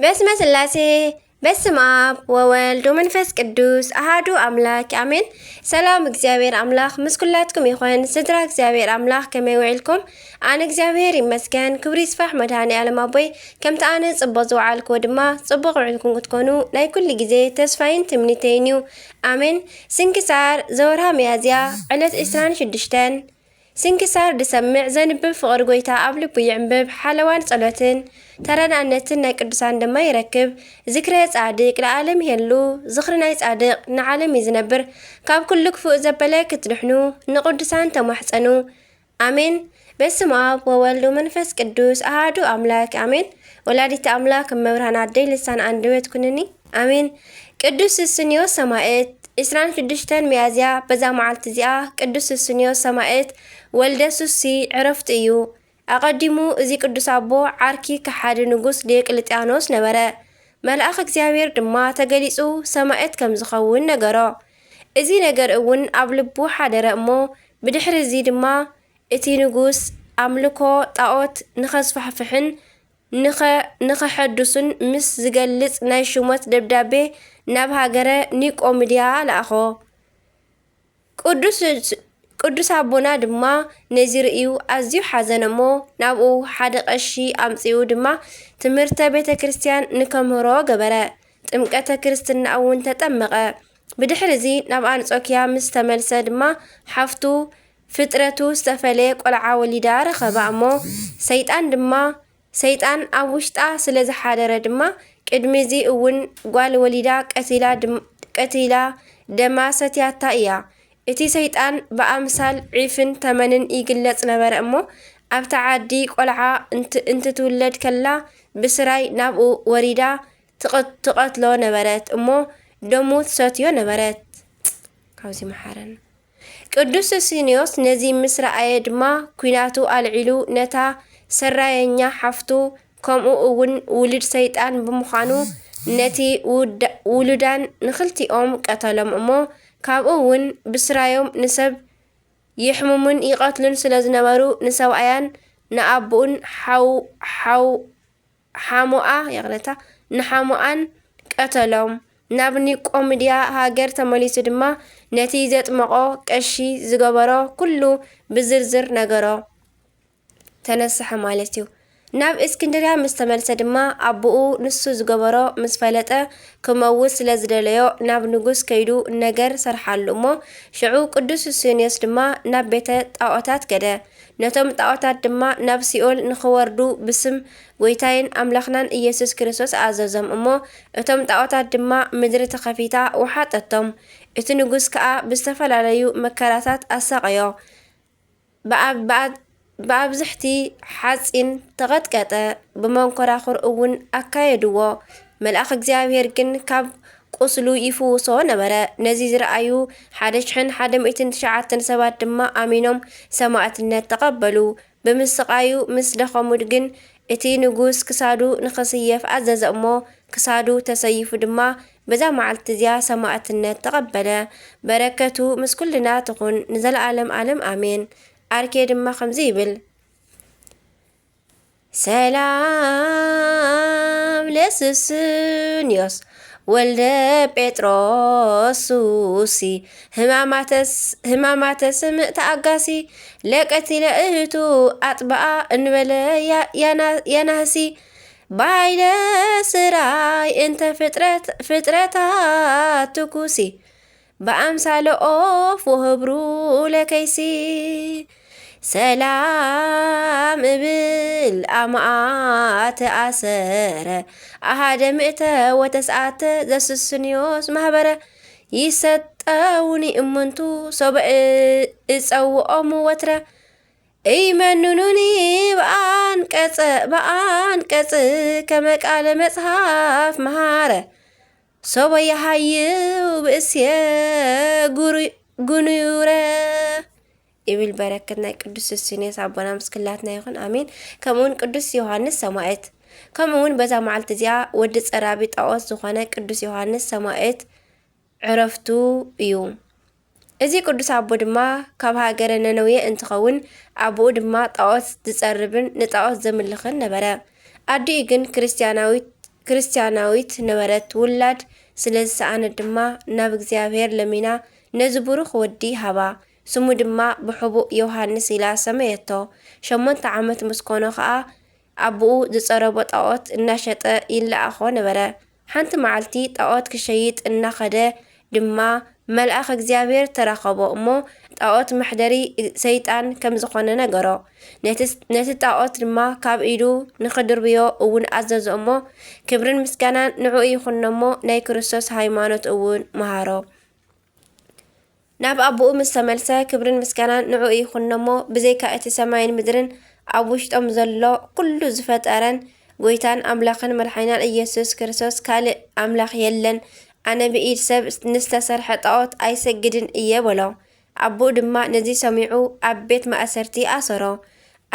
በስመ ስላሴ፣ በስመ ኣብ ወወልድ ወመንፈስ ቅዱስ ኣሃዱ ኣምላክ ኣሜን። ሰላም እግዚኣብሔር ኣምላክ ምስ ኩላትኩም ይኹን። ስድራ እግዚኣብሔር ኣምላክ ከመይ ውዒልኩም? ኣነ እግዚኣብሔር ይመስገን፣ ክብሪ ይስፋሕ መድኃኔ ዓለም ኣቦይ። ከምቲ ኣነ ጽቡቕ ዝወዓልክዎ ድማ ጽቡቕ ውዒልኩም ክትኮኑ ናይ ኩሉ ግዜ ተስፋይን ትምኒተይን እዩ። ኣሜን። ስንክሳር ዘወርሃ ሚያዝያ ዕለት ዕስራን ሽዱሽተን። ስንክሳር ድሰምዕ ዘንብብ ፍቕሪ ጎይታ ኣብ ልቡ ይዕንብብ፣ ሓለዋን ጸሎትን ተረዳእነትን ናይ ቅዱሳን ድማ ይረክብ። ዝክረ ጻድቅ ለዓለም ይሄሉ፣ ዝኽሪ ናይ ጻድቅ ንዓለም እዩ ዝነብር። ካብ ኩሉ ክፉእ ዘበለ ክትድሕኑ ንቅዱሳን ተማሕጸኑ። ኣሜን። በስመ ኣብ ወወልድ ወመንፈስ ቅዱስ ኣሃዱ ኣምላክ ኣሜን። ወላዲተ ኣምላክ እመብርሃን ኣደይ ልሳን ኣንደበት ኩንኒ። ኣሜን። ቅዱስ ሱስንዮስ ሰማዕት። ዕስራን ሽዱሽተን ሚያዝያ በዛ መዓልቲ እዚኣ ቅዱስ ሱስንዮስ ሰማዕት ወልደ ሱሲ ዕረፍቱ እዩ። ኣቐዲሙ እዚ ቅዱስ ኣቦ ዓርኪ ከሓዲ ንጉስ ዲዮቅልጥያኖስ ነበረ። መልኣኽ እግዚኣብሔር ድማ ተገሊጹ ሰማዕት ከም ዝኸውን ነገሮ። እዚ ነገር እውን ኣብ ልቡ ሓደረ እሞ ብድሕሪ እዚ ድማ እቲ ንጉስ ኣምልኮ ጣዖት ንኸስፋሕፍሕን ንኸ-፣ ንኸሐድሱን ምስ ዝገልጽ ናይ ሹመት ደብዳቤ ናብ ሃገረ ኒቆምድያ ለኣኾ። ቅዱስ፣ ቅዱስ ኣቦና ድማ ነዚ ርእዩ ኣዝዩ ሓዘነ እሞ ናብኡ ሓደ ቀሺ ኣምጺኡ ድማ ትምህርተ ቤተ ክርስቲያን ንከምህሮ ገበረ። ጥምቀተ ክርስትና እውን ተጠመቐ። ብድሕሪ እዚ ናብ ኣንጾኪያ ምስ ተመልሰ ድማ ሓፍቱ ፍጥረቱ ዝተፈለየ ቆልዓ ወሊዳ ረኸባ እሞ ሰይጣን ድማ ሰይጣን ኣብ ውሽጣ ስለ ዝሓደረ ድማ ቅድሚ እዚ እውን ጓል ወሊዳ ቀቲላ ድም-፣ ቀቲላ ደማ ሰትያታ እያ። እቲ ሰይጣን ብኣምሳል ዒፍን ተመንን ይግለጽ ነበረ እሞ ኣብታ ዓዲ ቆልዓ እንት-፣ እንትትውለድ ከላ ብስራይ ናብኡ ወሪዳ ትቐ-፣ ትቐትሎ ነበረት እሞ ደሙ ትሰትዮ ነበረት። ካብዚ መሓረና። ቅዱስ ሱስንዮስ ነዚ ምስ ረኣየ ድማ ኲናቱ ኣልዒሉ ነታ ሰራየኛ ሓፍቱ ከምኡ እውን ውሉድ ሰይጣን ብምዃኑ ነቲ ውዳ-፣ ውሉዳን ንኽልቲኦም ቀተሎም እሞ ካብኡ እውን ብስራዮም ንሰብ የሕምሙን ይቐትሉን ስለ ዝነበሩ ንሰብኣያን ንኣቦኡን ሓው-፣ ሓው-፣ ሓሞኣ፣ ይቕሬታ፣ ንሓሞኣን ቀተሎም። ናብ ኒቆምድያ ሃገር ተመሊሱ ድማ ነቲ ዘጥመቖ ቀሺ ዝገበሮ ኩሉ ብዝርዝር ነገሮ። ተነስሐ ማለት እዩ። ናብ እስክንድርያ ምስ ተመልሰ ድማ ኣቦኡ ንሱ ዝገበሮ ምስ ፈለጠ ክመውት ስለ ዝደለዮ ናብ ንጉስ ከይዱ ነገር ሰርሓሉ እሞ ሽዑ ቅዱስ ሱስንዮስ ድማ ናብ ቤተ ጣዖታት ከደ። ነቶም ጣዖታት ድማ ናብ ሲኦል ንኽወርዱ ብስም ጎይታይን ኣምላኽናን ኢየሱስ ክርስቶስ ኣዘዞም እሞ እቶም ጣዖታት ድማ ምድሪ ተኸፊታ ወሓጠቶም። እቲ ንጉስ ከኣ ብዝተፈላለዩ መከራታት ኣሳቐዮ። ብኣብ-፣ ብኣ-፣ ብኣብዝሕቲ ሓጺን ተቐጥቀጠ፣ ብመንኮራኹር እውን ኣካየድዎ። መልኣኽ እግዚኣብሔር ግን ካብ ቁስሉ ይፍውሶ ነበረ። ነዚ ዝረኣዩ ሓደ ሽሕን ሓደ ሚእትን ትሽዓተን ሰባት ድማ ኣሚኖም ሰማዕትነት ተቐበሉ። ብምስቓዩ ምስ ደኸሙ ግን እቲ ንጉስ ክሳዱ ንኽስየፍ ኣዘዘ እሞ ክሳዱ ተሰይፉ ድማ በዛ መዓልቲ እዚኣ ሰማዕትነት ተቐበለ። በረከቱ ምስ ኩልና ትኹን ንዘለዓለም ዓለም ኣሜን። ኣርኬ ድማ ከምዚ ይብል። ሰላም ለስስንዮስ ወልደ ጴጥሮስ ሱሲ ህማማተስ-፣ ህማማተ ስምዕ ተኣጋሲ ለቀቲለ እህቱ ኣጥበኣ እንበለ ያ-፣ ያና-፣ ያናህሲ ባይለ ስራይ እንተ ፍጥረት-፣ ፍጥረታት ትኩሲ ብኣምሳለ ኦፍ ወህብሩ ለከይሲ ሰላም እብል ኣማኣተ ኣሰረ ኣሃደ ምእተ ወተስዓተ ዘስስንዮስ ማህበረ ይሰጠውኒ እምንቱ ሶበ እ-፣ እጸውኦሙ ወትረ እይመንኑኒ ብኣንቀጸ ብኣንቀጽ ከመ ቃለ መጽሓፍ መሃረ ሶበ የሃይው ብእስየ ጉሩ-፣ ጉኑረ ይብል። በረከት ናይ ቅዱስ ሱስንዮስ ኣቦና ምስ ኩላትና ይኹን፣ ኣሜን። ከምኡውን ቅዱስ ዮሃንስ ሰማዕት። ከምኡውን በዛ መዓልቲ እዚኣ ወዲ ጸራቢ ጣዖት ዝኾነ ቅዱስ ዮሃንስ ሰማዕት ዕረፍቱ እዩ። እዚ ቅዱስ ኣቦ ድማ ካብ ሃገረ ነነዌ እንትኸውን፣ ኣቦኡ ድማ ጣዖት ዝጸርብን ንጣዖት ዘምልኽን ነበረ። ኣዲኡ ግን ክርስትያናዊት ክርስትያናዊት ነበረት። ውላድ ስለ ዝሰኣነት ድማ ናብ እግዚኣብሔር ለሚና ነዚ ብሩኽ ወዲ ሃባ። ስሙ ድማ ብሕቡእ ዮሃንስ ኢላ ሰመየቶ። ሸሞንተ ዓመት ምስ ኮኖ ኸኣ ኣቦኡ ዝጸረቦ ጣኦት እናሸጠ ይለኣኾ ነበረ። ሓንቲ መዓልቲ ጣኦት ክሸይጥ እናኸደ ድማ መልኣኽ እግዚኣብሔር ተራኸቦ እሞ ጣኦት መሕደሪ ሰይጣን ከም ዝኾነ ነገሮ። ነቲ ጣኦት ድማ ካብ ኢዱ ንኽድርብዮ እውን ኣዘዞ እሞ ክብርን ምስጋናን ንዕኡ ይኹኖ እሞ ናይ ክርስቶስ ሃይማኖት እውን መሃሮ። ናብ ኣቦኡ ምስ ተመልሰ ክብርን ምስጋናን ንዕኡ ይኹኖ እሞ ብዘይካ እቲ ሰማይን ምድርን ኣብ ውሽጦም ዘሎ ኩሉ ዝፈጠረን ጎይታን ኣምላኽን መድሓኒናን ኢየሱስ ክርስቶስ ካልእ ኣምላኽ የለን። ኣነ ብኢድ ሰብ ንዝተሰርሐ ጣዖት ኣይሰግድን እየ በሎ። ኣቦኡ ድማ ነዚ ሰሚዑ ኣብ ቤት ማእሰርቲ ኣሰሮ።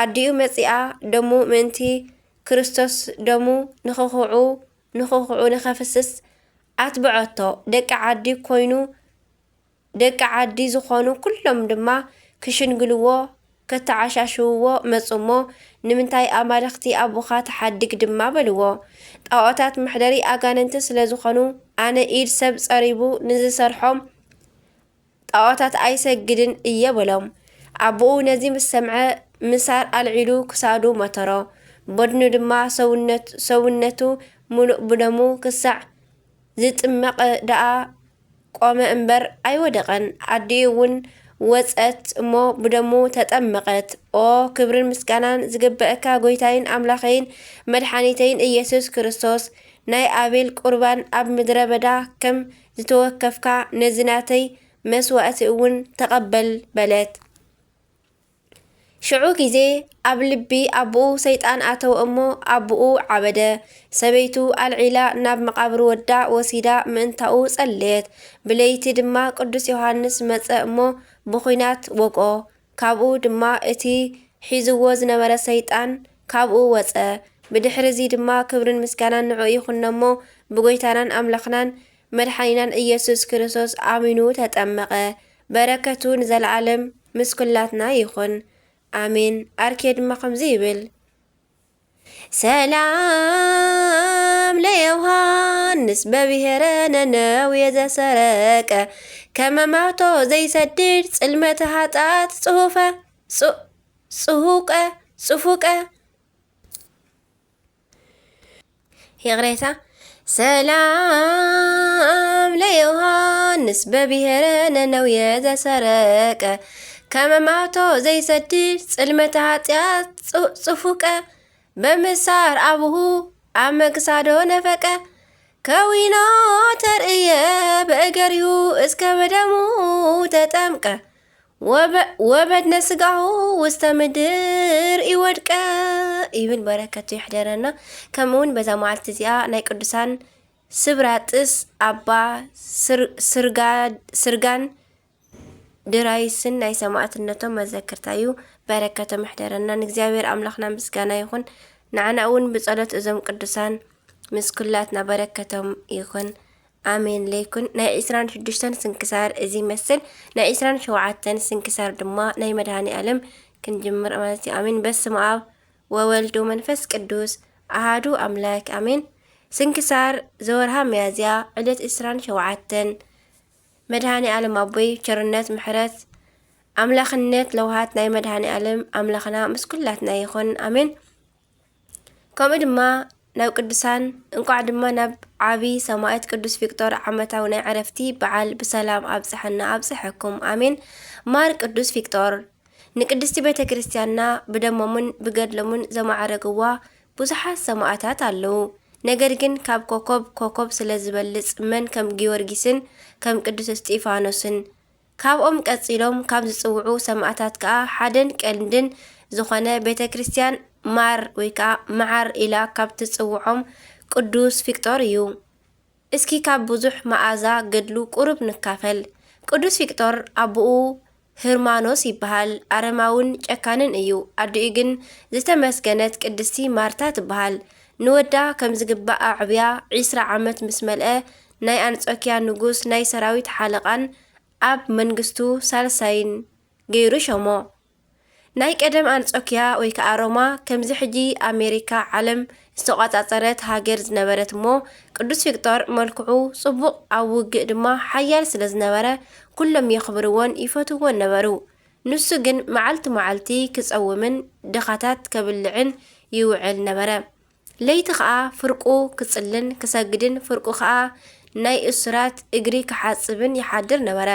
ኣዲኡ መጺኣ ደሙ ምእንቲ ክርስቶስ ደሙ ንኽኹዑ ንኽኹዑ ንኸፍስስ ኣትብዐቶ። ደቂ ዓዲ ኮይኑ ደቂ ዓዲ ዝኾኑ ኩሎም ድማ ክሽንግልዎ ከተዓሻሽውዎ መጹ እሞ ንምንታይ ኣማልኽቲ ኣቦኻ ትሓድግ ድማ በልዎ። ጣዖታት መሕደሪ ኣጋንንቲ ስለ ዝኾኑ ኣነ ኢድ ሰብ ጸሪቡ ንዝሰርሖም ጣዖታት ኣይሰግድን እየ በሎም። ኣቦኡ ነዚ ምስ ሰምዐ ምሳር ኣልዒሉ ክሳዱ መተሮ። በድኑ ድማ ሰውነቱ ምሉእ ብደሙ ክሳዕ ዝጥመቕ ደኣ ቆመ እምበር ኣይወደቐን። ኣዲኡ እውን ወጸት እሞ ብደሙ ተጠመቐት። ኦ ክብርን ምስጋናን ዝግበእካ ጎይታይን ኣምላኸይን መድሓኒተይን ኢየሱስ ክርስቶስ፣ ናይ ኣቤል ቁርባን ኣብ ምድረ በዳ ከም ዝተወከፍካ ነዚ ናተይ መስዋእቲ እውን ተቐበል በለት። ሽዑ ግዜ ኣብ ልቢ ኣቦኡ ሰይጣን ኣተወ እሞ ኣቦኡ ዓበደ። ሰበይቱ ኣልዒላ ናብ መቓብር ወዳ ወሲዳ ምእንታኡ ጸለየት። ብለይቲ ድማ ቅዱስ ዮሃንስ መጸ እሞ ብኹናት ወግኦ። ካብኡ ድማ እቲ ሒዝዎ ዝነበረ ሰይጣን ካብኡ ወጸ። ብድሕርዚ ድማ ክብርን ምስጋናን ንዕኡ ይኹኖ እሞ ብጎይታናን ኣምላኽናን መድሓኒናን ኢየሱስ ክርስቶስ ኣሚኑ ተጠመቐ። በረከቱ ንዘለዓለም ምስ ኩላትና ይኹን። ኣሜን። ኣርኬ ድማ ከምዚ ይብል። ሰላም ለዮሃንስ በብሔረ ነነውየ ዘሰረቀ ከመማቶ ዘይሰድድ ጽልመተ ሃጣት ጽሁፈ ጽሁቀ ጽፉቀ ይቕሬታ። ሰላም ለዮሃንስ በብሔረ ነነውየ ዘሰረቀ ከመማቶ ዘይሰድድ ጽልመተ ሃጢኣት ጽፉቀ በምሳር ኣብሁ ኣብ መግሳዶ ነፈቀ ከዊኖ ተርእየ በእገሪሁ እስከ በደሙ ተጠምቀ ወበድነ ስጋሁ ውስተ ምድር ይወድቀ ይብል። በረከቱ ይሕደረና። ከምኡ እውን በዛ መዓልቲ እዚኣ ናይ ቅዱሳን ስብራጥስ ኣባ ስርጋን ድራይስን ናይ ሰማእትነቶም መዘክርታ እዩ። በረከቶም ይሕደረና። ንእግዚኣብሔር ኣምላኽና ምስጋና ይኹን። ንዓና እውን ብጸሎት እዞም ቅዱሳን ምስ ኩላትና በረከቶም ይኹን። ኣሜን ለይኩን። ናይ ዕስራን ሽዱሽተን ስንክሳር እዚ ይመስል። ናይ ዕስራን ሸውዓተን ስንክሳር ድማ ናይ መድሃኒ ኣለም ክንጅምር ማለት እዩ። ኣሜን። በስመ ኣብ ወወልድ ወመንፈስ ቅዱስ ኣሃዱ ኣምላክ ኣሜን። ስንክሳር ዘወርሃ ሚያዝያ ዕለት ዕስራን ሸውዓተን መድሃኒ ኣለም ኣቦይ ቸርነት ምሕረት ኣምላኽነት ለውሃት ናይ መድሃኒ ኣለም ኣምላኽና ምስ ኩላትና ይኹን ኣሜን። ከምኡ ድማ ናብ ቅዱሳን እንቋዕ ድማ ናብ ዓቢ ሰማዕት ቅዱስ ፊቅጦር ዓመታዊ ናይ ዕረፍቲ በዓል ብሰላም ኣብጽሐና ኣብጽሐኩም ኣሜን። ማር ቅዱስ ፊቅጦር ንቅድስቲ ቤተ ክርስቲያንና ብደሞምን ብገድሎምን ዘማዕረግዋ ብዙሓት ሰማእታት ኣለዉ። ነገር ግን ካብ ኮኮብ ኮኮብ ስለ ዝበልጽ መን ከም ጊዮርጊስን ከም ቅዱስ እስጢፋኖስን ካብኦም ቀጺሎም ካብ ዝጽውዑ ሰማእታት ከኣ ሓደን ቀንድን ዝኾነ ቤተ ክርስቲያን ማር ወይ ከኣ መዓር ኢላ ካብ ትጽውዖም ቅዱስ ፊቅጦር እዩ። እስኪ ካብ ብዙሕ መኣዛ ገድሉ ቁሩብ ንካፈል። ቅዱስ ፊቅጦር ኣቦኡ ህርማኖስ ይበሃል። ኣረማውን ጨካንን እዩ። ኣዲኡ ግን ዝተመስገነት ቅድስቲ ማርታ ትበሃል። ንወዳ ከም ዝግባእ ኣዕብያ ዒስራ ዓመት ምስ መልአ ናይ ኣንጾኪያ ንጉስ ናይ ሰራዊት ሓለቓን ኣብ መንግስቱ ሳልሳይን ገይሩ ሸሞ። ናይ ቀደም ኣንጾኪያ ወይ ከኣ ሮማ ከምዚ ሕጂ ኣሜሪካ ዓለም ዝተቋጻጸረት ሃገር ዝነበረት እሞ ቅዱስ ፊቅጦር መልክዑ ጽቡቕ ኣብ ውግእ ድማ ሓያል ስለ ዝነበረ ኩሎም የኽብርዎን ይፈትውዎን ነበሩ። ንሱ ግን መዓልቲ መዓልቲ ክጸውምን ድኻታት ከብልዕን ይውዕል ነበረ። ለይቲ ኸኣ ፍርቁ ክጽልን ክሰግድን ፍርቁ ኸኣ ናይ እሱራት እግሪ ክሓጽብን ይሓድር ነበረ።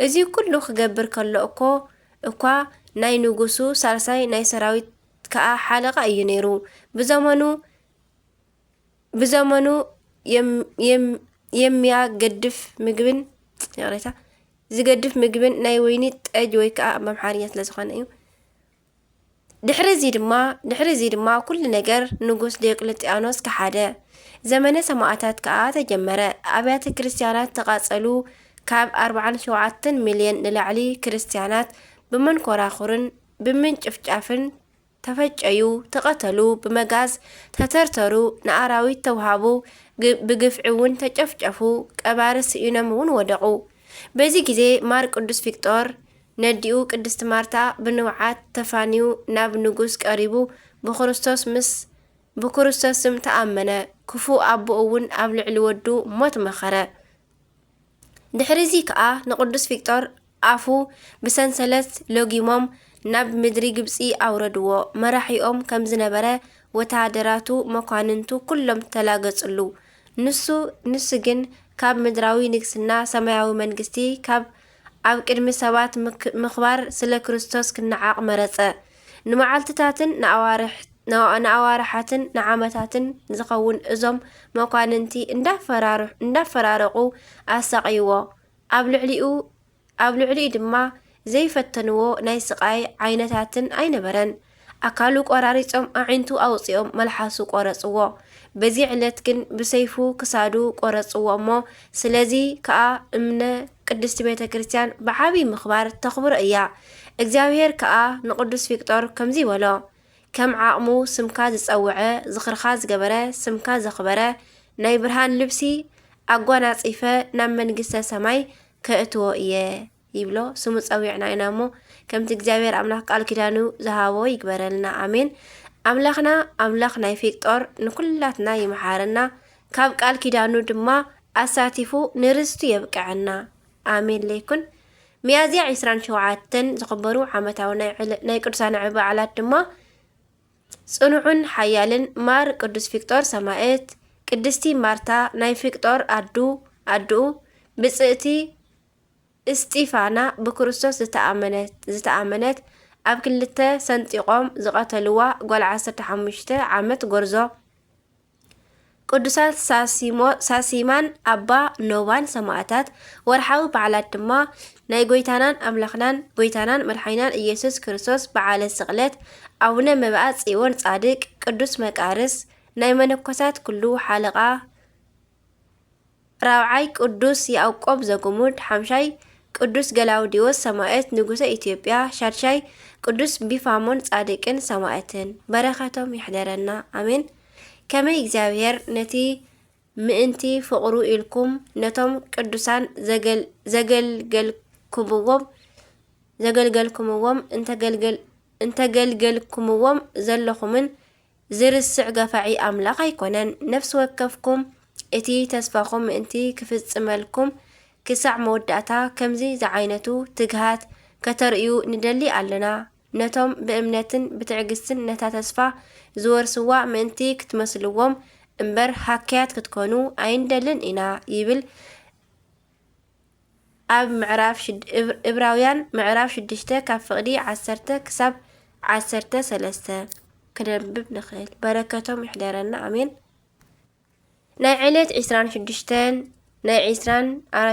እዚ ኩሉ ክገብር ከሎ እኮ እኳ ናይ ንጉሱ ሳልሳይ ናይ ሰራዊት ከኣ ሓለቓ እዩ ነይሩ። ብዘመኑ ብዘመኑ የም- የም- የሚያ ገድፍ ምግብን ይቕሬታ ዝገድፍ ምግብን ናይ ወይኒ ጠጅ ወይ ከኣ ኣብ ኣምሓርኛ ስለ ዝኾነ እዩ። ድሕሪ እዚ ድማ ድሕሪ እዚ ድማ ኩሉ ነገር ንጉስ ዲዮቅልጥያኖስ ከሓደ። ዘመነ ሰማእታት ከኣ ተጀመረ። ኣብያተ ክርስትያናት ተቓጸሉ። ካብ ኣርባዓን ሸውዓተን ሚልዮን ንላዕሊ ክርስትያናት ብመንኮራኹርን ብምንጭፍጫፍን ተፈጨዩ፣ ተቐተሉ፣ ብመጋዝ ተተርተሩ፣ ንኣራዊት ተውሃቡ፣ ግ- ብግፍዒ እውን ተጨፍጨፉ፣ ቀባሪ ስኢኖም እውን ወደቑ። በዚ ግዜ ማር ቅዱስ ፊቅጦር ነዲኡ ቅድስቲ ማርታ ብንብዓት ተፋንዩ ናብ ንጉስ ቀሪቡ ብክርስቶስ ምስ ብክርስቶስ ስም ተኣመነ። ክፉእ ኣቦኡ እውን ኣብ ልዕሊ ወዱ ሞት መኸረ። ድሕሪ እዚ ከኣ ንቅዱስ ፊቅጦር ኣፉ ብሰንሰለት ሎጊሞም ናብ ምድሪ ግብጺ ኣውረድዎ። መራሒኦም ከም ዝነበረ ወተሃደራቱ መኳንንቱ ኩሎም ተላገጽሉ። ንሱ ንሱ ግን ካብ ምድራዊ ንግስና ሰማያዊ መንግስቲ ካብ ኣብ ቅድሚ ሰባት ምክ- ምኽባር ስለ ክርስቶስ ክነዓቕ መረጸ። ንመዓልትታትን ንኣዋርሕ ንኣዋርሓትን ንዓመታትን ዝኸውን እዞም መኳንንቲ እንዳፈራረቑ ኣሳቕይዎ። ኣብ ልዕሊኡ ኣብ ልዕሊኡ ድማ ዘይፈተንዎ ናይ ስቓይ ዓይነታትን ኣይነበረን። ኣካሉ ቆራሪጾም ኣዒንቱ ኣውጺኦም መልሓሱ ቆረጽዎ። በዚ ዕለት ግን ብሰይፉ ክሳዱ ቆረጽዎ እሞ ስለዚ ከኣ እምነ ቅድስቲ ቤተ ክርስቲያን ብዓብዪ ምኽባር ተኽብሮ እያ። እግዚኣብሔር ከኣ ንቅዱስ ፊቅጦር ከምዚ በሎ። ከም ዓቕሙ ስምካ ዝጸውዐ፣ ዝኽርኻ ዝገበረ፣ ስምካ ዘኽበረ፣ ናይ ብርሃን ልብሲ ኣጓናጺፈ ናብ መንግስተ ሰማይ ከእትዎ እየ ይብሎ። ስሙ ጸዊዕና ኢና እሞ ከምቲ እግዚኣብሔር ኣምላኽ ቃል ኪዳኑ ዝሃቦ ይግበረልና። ኣሜን። ኣምላኽና ኣምላኽ ናይ ፊቅጦር ንኩላትና ይምሓረና፣ ካብ ቃል ኪዳኑ ድማ ኣሳቲፉ ንርስቱ የብቅዐና። ኣሜን ለይኩን። ሚያዝያ ዕስራን ሸውዓተን ዝኽበሩ ዓመታዊ ናይ ዕለ- ናይ ቅዱሳን በዓላት ድማ ጽኑዕን ሓያልን ማር ቅዱስ ፊቅጦር ሰማእት፣ ቅድስቲ ማርታ ናይ ፊቅጦር ኣዱ ኣዱኡ፣ ብጽእቲ እስጢፋና ብክርስቶስ ዝተኣመነት ዝተኣመነት ኣብ ክልተ ሰንጢቖም ዝቐተልዋ ጓል ዓሰርተ ሓሙሽተ ዓመት ጎርዞ፣ ቅዱሳት ሳሲሞ ሳሲማን ኣባ ኖባን ሰማእታት። ወርሓዊ በዓላት ድማ ናይ ጎይታናን ኣምላኽናን ጎይታናን መድሓኒናን ኢየሱስ ክርስቶስ በዓለ ስቕለት፣ ኣቡነ መብኣ ጽዮን ጻድቅ፣ ቅዱስ መቃርስ፣ ናይ መነኮሳት ኩሉ ሓለቓ ራብዓይ ቅዱስ ያዕቆብ ዘጉሙድ፣ ሓምሻይ ቅዱስ ገላውዲዮስ ሰማእት ንጉሰ ኢትዮጵያ፣ ሻድሻይ ቅዱስ ቢፋሞን ጻድቅን ሰማእትን። በረኸቶም ይሕደረና። ኣሜን። ከመይ እግዚኣብሔር ነቲ ምእንቲ ፍቕሩ ኢልኩም ነቶም ቅዱሳን ዘገል- ዘገልገልኩምዎም ዘገልገልኩምዎም እንተገልገል እንተገልገልኩምዎም ዘለኹምን ዝርስዕ ገፋዒ ኣምላኽ ኣይኮነን። ነፍሲ ወከፍኩም እቲ ተስፋኹም ምእንቲ ክፍጽመልኩም ክሳዕ መወዳእታ ከምዚ ዝዓይነቱ ትግሃት ከተርእዩ ንደሊ ኣለና። ነቶም ብእምነትን ብትዕግስትን ነታ ተስፋ ዝወርስዋ ምእንቲ ክትመስልዎም እምበር ሃከያት ክትኮኑ ኣይንደልን ኢና ይብል። ኣብ ምዕራፍ ሽድ- እብ- እብራውያን ምዕራፍ ሽዱሽተ ካብ ፍቕዲ ዓሰርተ ክሳብ ዓሰርተ ሰለስተ ክነንብብ ንኽእል። በረከቶም ይሕደረና። ኣሜን። ናይ ዕለት ዕስራን ሽዱሽተን ናይ ዕስራን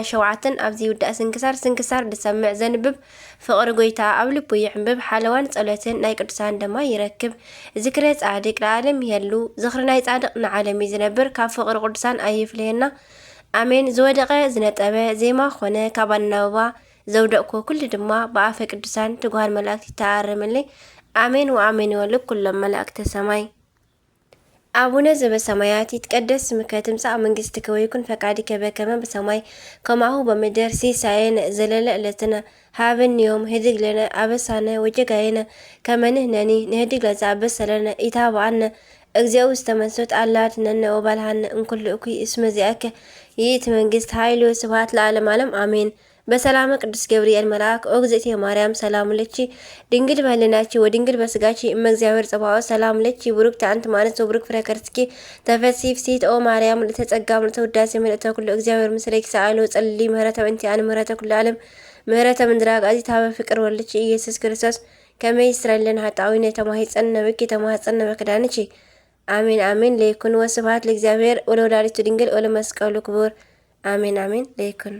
ሸውዓተን ኣብዚ ይውዳእ ስንክሳር። ስንክሳር ዝሰምዕ ዘንብብ ፍቕሪ ጎይታ ኣብ ልቡ ይዕንብብ። ሓለዋን ጸሎትን ናይ ቅዱሳን ደማ ይረክብ። ዝክረ ጻድቅ ለዓለም ይሄሉ። ዝኽሪ ናይ ጻድቅ ንዓለም እዩ ዝነብር። ካብ ፍቕሪ ቅዱሳን ኣይፍለየና። ኣሜን። ዝወደቐ ዝነጠበ ዜማ ኾነ ካብ ኣናብባ ዘውደቕኩ ኩሉ ድማ ብኣፈ ቅዱሳን ትጉሃን መላእክት ይተኣረመለይ። ኣሜን ወኣሜን ይበሉ ኩሎም መላእክተ ሰማይ። አቡነ ዘበሰማያት ይትቀደስ ስምከ ትምጻእ መንግስትከ ወይኩን ፈቃድከ በከመ በሰማይ ከማሁ በምድር። ሲሳየነ ዘለለ ዕለትነ ሀበነ ዮም ህድግ ለነ አበሳነ ወጌጋየነ ከመ ንሕነኒ ንህድግ ለዘአበሰ ለነ ኢታብአነ እግዚኦ ውስተ መንሱት አላ አድነነ ወባልሃነ እምኩሉ እኩይ እስመ ዚአከ ይእቲ መንግስት ኃይል ወስብሐት ለዓለመ ዓለም አሜን። በሰላመ ቅዱስ ገብርኤል መልአክ ኦ እግዝእትየ ማርያም ሰላም ለኪ ድንግል በህልናኪ ወድንግል በስጋኪ እመ እግዚአብሔር ጸባኦት ሰላም ለኪ ብሩክቲ አንቲ እምአንስት ወብሩክ ፍሬ ከርስኪ ተፈሲ ፍሲት ኦ ማርያም ልተጸጋ ምልእተ ውዳሴ ምልእተ ኩሉ እግዚአብሔር ምስሌኪ ሰአሎ ጸልሊ ምህረተ በእንቲአነ ምህረተ ኩሉ ዓለም ምህረተ ምድራግ አዚት ሀበ ፍቅር ወልድኪ ኢየሱስ ክርስቶስ ከመ ይስረይ ለነ ኃጣውኢነ ተማሂጸነ ብኪ ተማህጸነ በክዳንኪ አሜን አሜን ለይኩን። ወስብሐት ለእግዚአብሔር ወለወላዲቱ ድንግል ወለመስቀሉ ክቡር። አሜን አሜን ለይኩን።